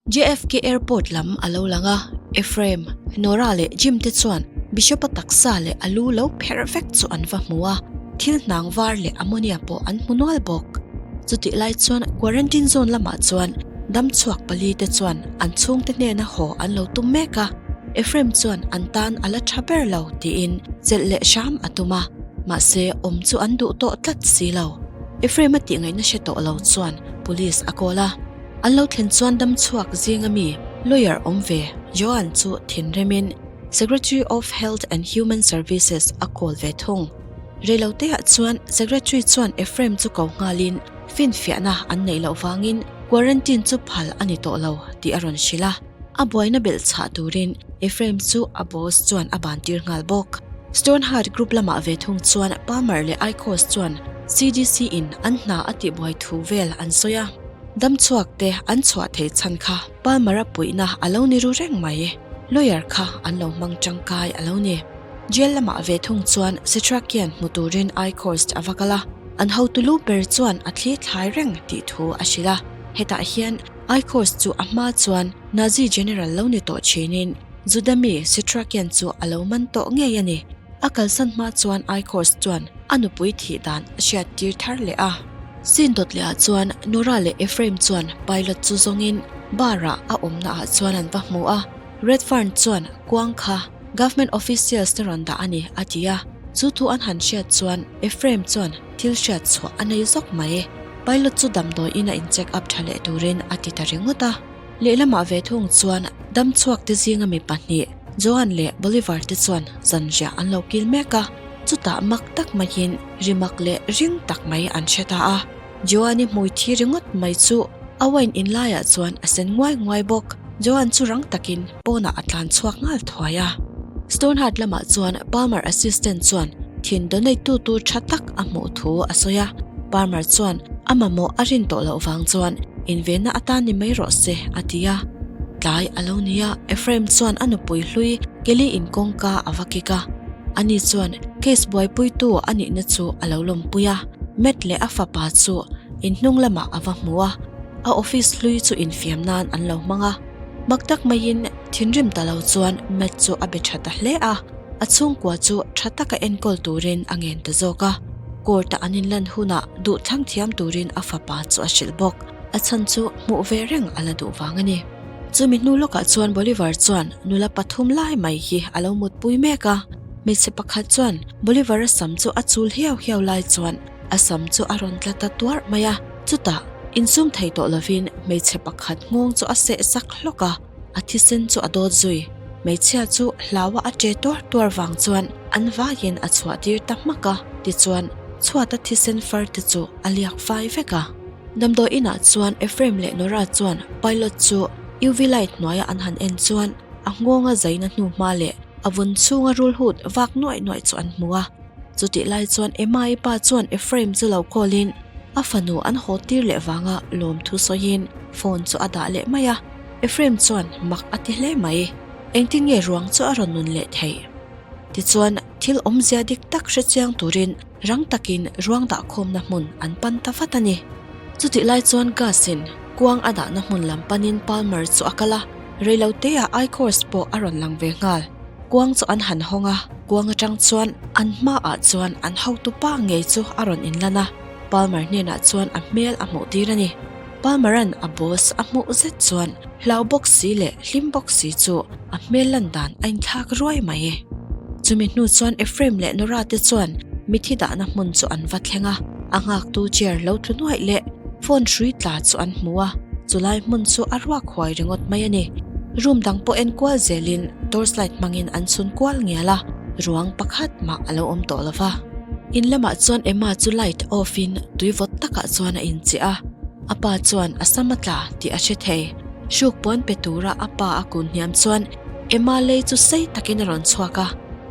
JFK Airport lam a lo lang a, Ephraim, Nora leh Jim te chuan Bishop-a taksa leh a lu lo pherh vek chu an va hmu a, thil hnang var leh ammonia pawh an hmu nual bawk. Chutih lai chuan quarantine zone lamah chuan damchhuak pali te chuan an chhungte hnena haw an lo tum mek a, Ephraim chuan an tan a la tha ber lo tiin chelh leh hram a tum a, mahse awm chu an duh tawh tlat si lo. Ephraim-a tihngaihna hre tawh lo chuan police a call a. An lo thlen chuan damchhuak zinga mi lawyer awm ve Joan chu thinremin Secretary of Health and Human Services a call ve thung. Reiloteah chuan Secretary chuan Ephraim chu ko nghalin finfiahna an neih loh vangin quarantine chu phal a ni tawh lo tih a rawn hrilh a. A buaina belh chhah turin Ephraim chu a boss chuan a ban tir nghal bawk. Stoneheart Group lamah ve thung chuan Palmer leh Icos chuan CDC in an hna a tihbuai thu vel an sawi a. Damchhuak te an chhuah theih chhan kha Palmer-a puihna a lo ni ru reng mai. Lawyer kha an lo hmang tangkai a lo ni. Jail lamah ve thung chuan Setrakian hmu turin Eichhorst a va kal a, an hotu lu ber chuan a thli thlai reng tih thu a hrilh a. Hetah hian Eichhorst chu a hma chuan Nazi general lo ni tawh thinin Juda mi Setrakian chu a lo man tawh ngei a ni. A kalsan hma chuan Eichhorst chuan a nupui thih dan a hriattir thar leh a. Scene dawt leh ah chuan Nora leh Ephraim chuan pilot chu zawngin bar ah a awmna ah chuan an va hmu a. Redfern chuan kuang kha government officials te rawn dah a ni a ti a, chu thu an han hriat chuan Ephraim chuan thil hriat chhuah a nei zawk mai. Pilot chu damdawi in a in check up tha leh turin a ti ta ringawt a. Lehlamah ve thung chuan damchhuak te zinga mi pahnih Joan leh Bolivar te chuan zanriah an lo kil mek a, chutah mak tak maiin rimak leh ring tak mai an hre ta a. Joan-i hmui thi ringawt mai chu a wine in laiah chuan a sen nguai nguai bawk. Joan chu rang takin pawnah a tlan chhuak nghal thuai a. Stoneheart lamah chuan Palmer assistant chuan thin donate tu tur tha tak a hmuh thu a sawi a. Palmer chuan a mamawh a rin tawh loh vang chuan invenna atan ni mai rawh se a ti a. Tlai a lo ni a, Ephraim chuan a nupui hlui Kelly in kawngka a va kik a. Ani chuan case buaipuitu a nihna chu a lo lawmpui a. Matt leh a fapa chu inhnung lamah a va hmu a, a office hlui chu infiam nan an lo hmang a. Mak tak maiin thinrim ta lo chuan Matt chu a be tha ta hle a, a chhungkua chu tha taka enkawl turin a ngen ta zawk a. Court a an inlan hunah duh thlang thiam turin a fapa chu a hrilh bawk. A chhan chu hmuh ve reng a la duh vang a ni. Chumi hnu lawkah chuan Bolivar chuan nula pathum lai mai hi a lo mutpui mek a. Hmeichhe pakhat chuan Bolivar-a sam chu a chul hiau hiau lai chuan a sam chu a rawn tla ta tuarh mai a. Chutah, insum thei tawh lovin hmeichhe pakhat nghawng chu a seh sak hlawk a, a thisen chu a dawt zui. Hmeichhia chu hlaua a che tuar tuar vang chuan an vaiin a chhuah tir ta hmak a, tichuan chhuata thisen far te chu a liak fai vek a. Damdawi inah chuan Ephraim leh Nora chuan pilot chu UV light hnuaia an han en chuan a nghawnga zaina hnu hma leh a vun chhunga rulhut vak nuaih nuaih chu an hmu a. Chutih lai chuan Emma-i pa chuan Ephraim chu lo call in a fanu an haw tir leh vanga lawmthu sawiin phone chu a dah leh mai a. Ephraim chuan mak a ti hle mai. Engtin nge ruang chu a rawn nun leh theih? Tichuan thil awmzia dik tak hre chiang turin Rang takin ruang dahkhawmna hmun an pan ta vat a ni. Chutih lai chuan gas-in kuang a dahna hmun lam panin Palmer chu a kal a, reiloteah Eichhorst pawh a rawn lang ve nghal. Kuang chu an han hawng a, kuang atang chuan an hmaah chuan an hotu pa ngei chu a rawn inlan a, Palmer hnenah chuan a hmel a hmuh tir a ni. Palmer-a'n a boss a hmuh zet chuan hlau bawk si leh hlim bawk si chu a hmel lan dan a inthlak ruai mai. Chumi hnu chuan Ephraim leh Nora te chuan mithi dahna hmun chu an va thleng a, a nghaktu chair lo tlu nuaih leh phone hrui tla chu an hmu a, chulai hmun chu a ruak huai ringawt mai a ni. Room dang pawh en kual zelin torchlight hmangin an chhun kual ngial a, ruang pakhat mah a lo awm tawh lo va. In lamah chuan Emma chu light off in tui vawt takah chuan a inchiah a, a pa chuan a sam a tla tih a hre thei. Hruk pawn pe tura a pa a kun hniam chuan Emma lei chu sei takin a rawn chhuak a,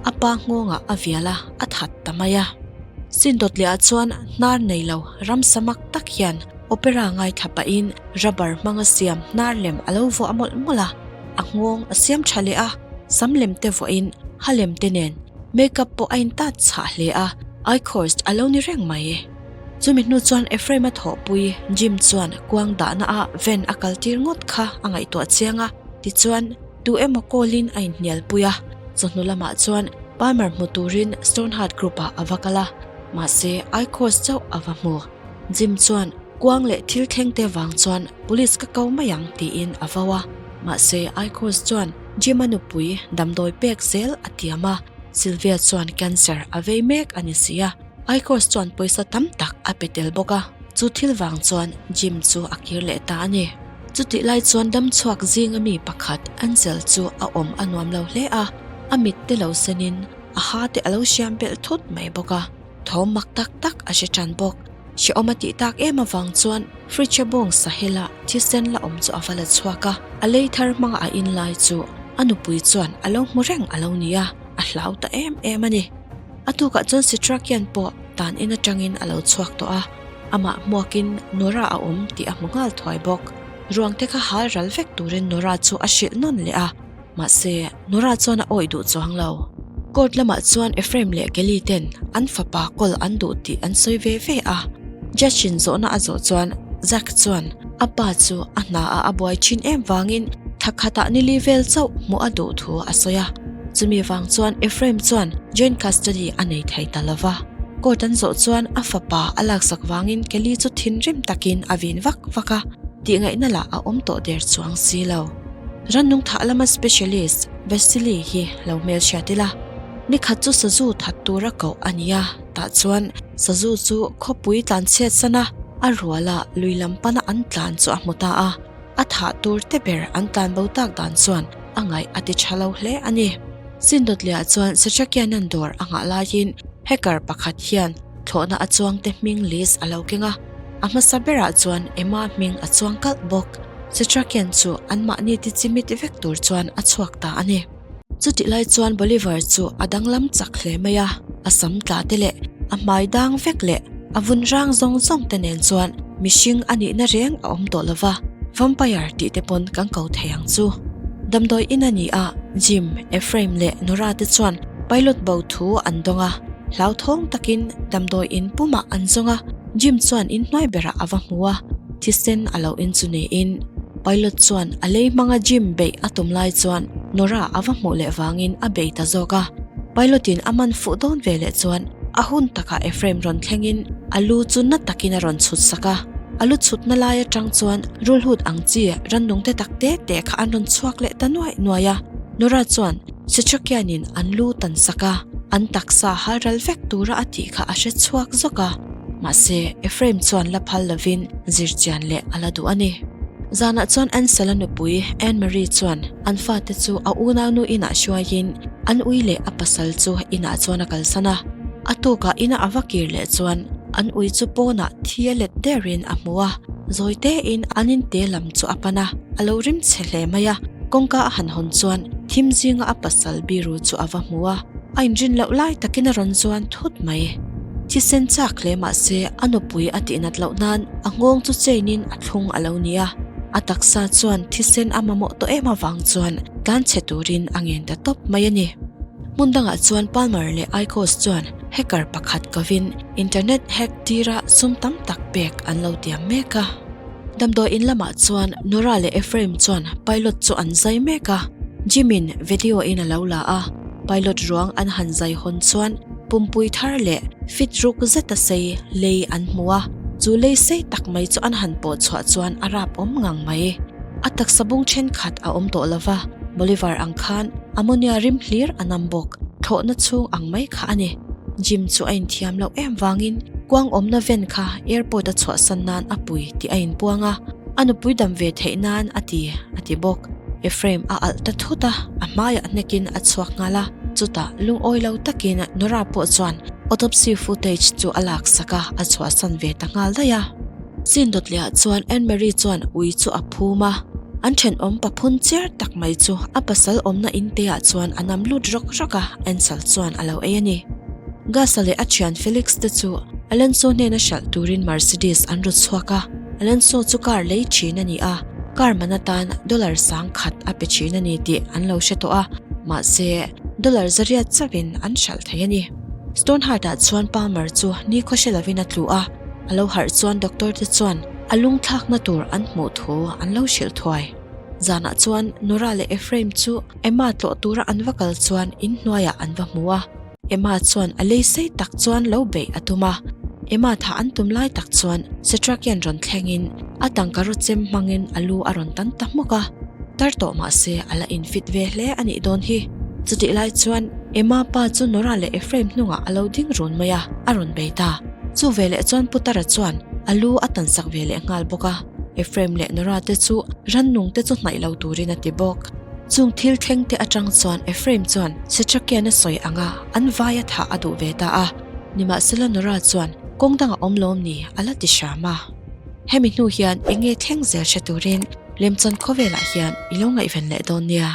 a pa nghawngah a vial a, a that ta mai a. Sin dawt leh ah chuan hnar nei lo ram samak tak hian opera ngaithla pahin rubber hmanga siam hnar lem a lo vuah mawlh mawlh a, a nghawng a siam tha leh a, sam lem te vuahin ha lem te nen makeup pawh a intat chhah hle a, Eichhorst a lo ni reng mai. Chumi hnu chuan Ephraim-a thawhpui Jim chuan kuang dahna ah van a kal tir ngawt kha a ngaihtuah chiang a, tichuan tu emaw call in a inhnial pui a. Chawhnu lamah chuan Palmer hmu turin Stoneheart Group ah a va kal a, mahse Icos chauh a va hmu. Jim chuan kuang leh thil thleng te vang chuan police ka ko mai ang tiin a vo a, mahse Icos chuan Jim-a nupui damdawi pek zel a tiam a, Sylvia chuan cancer a vei mek a ni si a. Icos chuan pawisa tam tak a pe tel bawk a, chu thil vang chuan Jim chu a kir leh ta a ni. Chutih lai chuan damchhuak zinga mi pakhat Ansel chu a awm a nuam lo hle a, a mit te lo senin a ha te a lo hriam belh thut mai bawk a, thawm mak tak tak a hre tan bawk. Hrehawm a tih tak em avang chuan fridge a bawng sahela thisen la awm chu a va la chhuak a, a lei thar hmanga a in lai chu a nupui chuan a lo hmu reng a lo ni a, a hlau ta em em a ni. A tukah chuan Sitrakian pawh tan in atangin a lo chhuak tawh a, amah hmuakin Nora a awm tih a hmu nghal thuai bawk. Ruang te kha hal ral vek turin Nora chu a hrilh nawn leh a, mahse Nora chuan a awih duh chuang lo. Court lamah chuan Ephraim leh Kelly ten an fapa kawl an duh tih an sawi ve ve a, Judge in zawhna a zawh chuan Zack chuan a pa chu a hna ah a buai thin em vangin thla khatah nili vel chauh hmuh a duh thu a sawi a. Chumi vang chuan Ephraim chuan joint custody a nei thei ta lo va. Court an zawh chuan a fapa a laksak vangin Kelly chu thinrim takin a vin vak vak a, tihngaihna lah a awm tawh der chuang si lo. Rannung thah lama specialist Vasily hi lo hmelhriat ila, nikhat chu sazu that tura koh a ni a, tah chuan sazu chu khawpui tlanchhiat sana a ruala lui lam pana an tlan chu a hmu ta a. A thah tur te ber an tlan bo tak dan chuan a ngaih a ti tha lo hle a ni. Sindawtliah chuan Sachakianan dawr a nghah laiin hacker pakhat hian thlawhna a chuang te hming list a lo keng a, a hmasa berah chuan Emma hming a chuang kalh bawk. Sachakian chu anmahni ti chimit vek tur chuan a chhuak ta a ni. Chutih lai chuan Bolivar chu a danglam chak hle mai a, a sam tla te leh a hmai dang vek leh a vun rang zawng zawng te nen chuan mihring a nihna reng a awm tawh lo va, vampire tih te pawn kan ko thei ang chu. Damdawi in a ni a, Jim, Ephraim leh Nora te chuan pilot bo thu an dawng a, hlauthawng takin damdawi in pumah an zawng a, Jim chuan inhnuai berah a va hmu a, thisen a lo in chu niin. Pilot chuan a lei hmanga Jim beih a tum lai chuan Nora a va hmuh leh vangin a bei ta zawk a. Pilot in a man fuh dawn ve leh chuan a hun takah Ephraim rawn thlengin a lu chu na takin a rawn chhut sak a. A lu chhutna lai atang chuan rulhut ang chi rannung te tak te te kha an rawn chhuak leh ta nuaih nuaih a. Nora chuan Setrakian-in an lu tan sak a, an taksa hal ral vek tura a tih kha a hre chhuak zawk a. Mahse, Ephraim chuan la phal lovin zirchian leh a la duh a ni. Zanah chuan Ansel-a nupui Anne Marie chuan an fate chu a unaunu inah hruaiin an ui leh a pasal chu inah chuan a kalsan a. A tukah ina a va kir leh chuan an ui chu pawnah thi a let derin a hmu a, zawi tein an inte lam chu a pan a, a lo rim chhe hle mai a. Kawngka a han hawn chuan thim zinga a pasal biru chu a va hmu a. A inrin loh lai takin a rawn zuan thut mai. Thisen chak hle mah se a nupui a tihnat loh nan a nghawng chu chain in a thlung a lo ni a. A taksa chuan thisen a mamawh tawh em avang chuan tlanchhe turin a ngen ta tawp mai a ni. Hmun dangah chuan Palmer leh Icos chuan hacker pakhat kovin internet hack tira sum tam tak pek an lo tiam mek a. Damdawi in lamah chuan Nora leh Ephraim chuan pilot chu an zai mek a, Jim-in video in a lo la a, pilot ruang an han zai hawn chuan pumpui thar leh fit ruk zeta sei lei an hmu a, chu lei sei tak mai chu an han pawh chhuah chuan a rap awm ngang mai. A taksa bung thenkhat a awm tawh lova, Bolivar ang khan ammonia rim hlir a nam bawk, thlawhna chhung ang mai kha a ni. Jim chu a inthiam loh em vangin kuang awmna ven kha airport a chhuahsan nan a pui tih a inpuang a, a nupui dam ve theih nan a ti, a ti bawk. Ephraim a alh ta thut a, a hmaiah hnekin a chhuak nghal a, chutah lungawi lo takin Nora pawh chuan autopsy footage chu a laksak a, a chhuahsan ve ta nghal daih a. Scene dawtliah chuan Anne Marie chuan ui chu a phum a, an thenawm paphun chiar tak mai chu a pasal awmna in te ah chuan a nam lut rawk rawk a, Ansel chuan a lo ei a ni. Gasa leh a thian Felix te chu Alonso hnena hralh turin Mercedes an ru chhuak a, Alonso chu car lei thin a ni a, car man atan dollar sang khat a pe thin a ni tih an lo hre tawh a, mahse dollar zariat chauhin an hralh thei a ni. Stoneheart-ah chuan Palmer chu nikhaw hre lovin a tlu a. A lo harh chuan doctor te chuan a lung thlakna tur an hmuh thu an lo hrilh thuai. Zanah chuan Nora leh Ephraim chu Emma tlawh tura an va kal chuan inhnuaiah an va hmu a. Emma chuan a lei sei tak chuan lo beih a tum a. Emma tha an tum lai tak chuan Setrakian rawn thlengin a tangka rawt chem hmangin a lu a rawn tan ta hmawk a. Tar tawh mah se a la infit ve hle a nih dawn hi. Chutih lai chuan Emma pa chu Nora leh Ephraim hnungah a lo ding run mai a, a rawn bei ta. Chu veleh chuan Putara chuan a lu a tan sak ve leh nghal bawk a. Ephraim leh Nora te chu rannung te chu hnaih lo turin a ti bawk. Chung thil thleng te atang chuan Ephraim chuan Setrakian a sawi ang a, an vai a thah a duh ve ta a. Nimahsela Nora chuan kawng dangah awm lawm ni a la ti hram a. Hemi hnu hian eng nge thleng zel hre turin lemchan khawvelah hian i lo ngaihven leh dawn nia.